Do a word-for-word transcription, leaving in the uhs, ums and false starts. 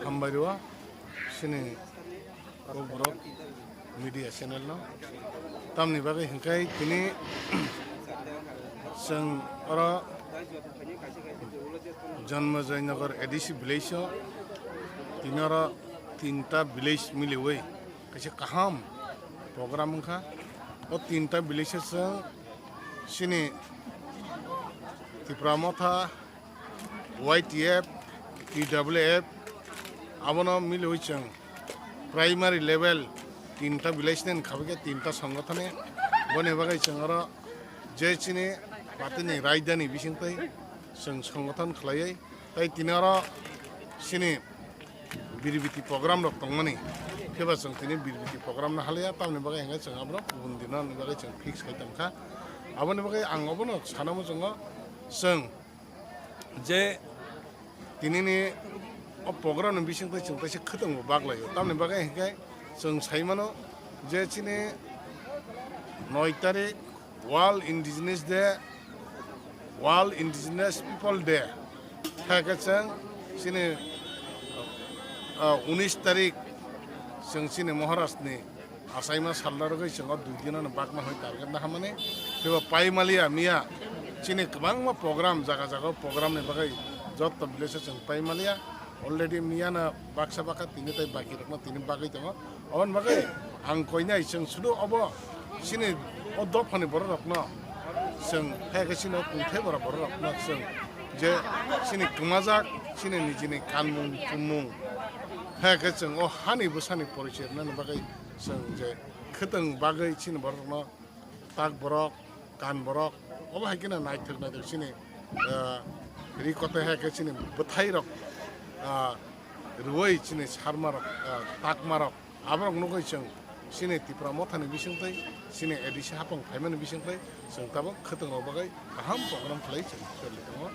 Hambai rw, sini Kokborok media channel no. Tamni bagwi hwnkhe tini chwng oro Janmajay Nagar A D C village o, tini oro tinta village miliwi kaisa kaham program wngkha. O tinta village o chwng chini Tipra Motha, Y T F, T W F, abono miliwi chwng primary level tinta village ni wngkha, tinta songothone. Boni bagwi chwng oro je chini party ni rajdhani bisingtwi chwng songothon khlaiwi, tai tini oro chini birbiti program rok tongmani, phiba chwng tini birbiti program no halaya, tamni bagwi hwnkhe chwng abono kubun dino ni bagwi chwng fix khai tongkha. Aboni bagwi ang obono sana muchungo, chwng je tinini o program ni bisingtwi chwng kaisa khwtwng bo baklaio, tamni bagwi hwnkhe chwng sai mano je chini noi tarik World Indigenous Day, World Indigenous People Day. Hai khe chwng chini, ah, unis tarik chwng chini Maharaj ni achaima salna rwgwi chwng o dui dino no bakma hoi target na hamani. Phiba paimaliya miya chini kwbangma program jaga jaga o program ni bagwi jotto village o chwng paimaliya. Already miya no baksa bakha tini tai baki rokno tini bagwi tongo. Aboni bagwi ang koinai chwng sudu obo chini o dophani borok rokno chwng hai khe chini o kungthai bora borok rokno chwng je chini kwmajak chini nijini kanmung chumung hai khe chwng o hani bwsani porichoi rwnani bagwi chwng je khwtwng bagwi chini borok rokno tak borok, kan borok, obo hai kheno naithok naithok chini, ah, ri kothai hai khe chini bwthai rok, ah, rwui chini sarma rok, ah, takma rok, aborok nugui chwng chini Tipra Mothani bisingtwi, chini A D C hapung phaimani bisingtwi chwng tabuk khwtwng rok bagwi kaham program khlai chwng choli tongo.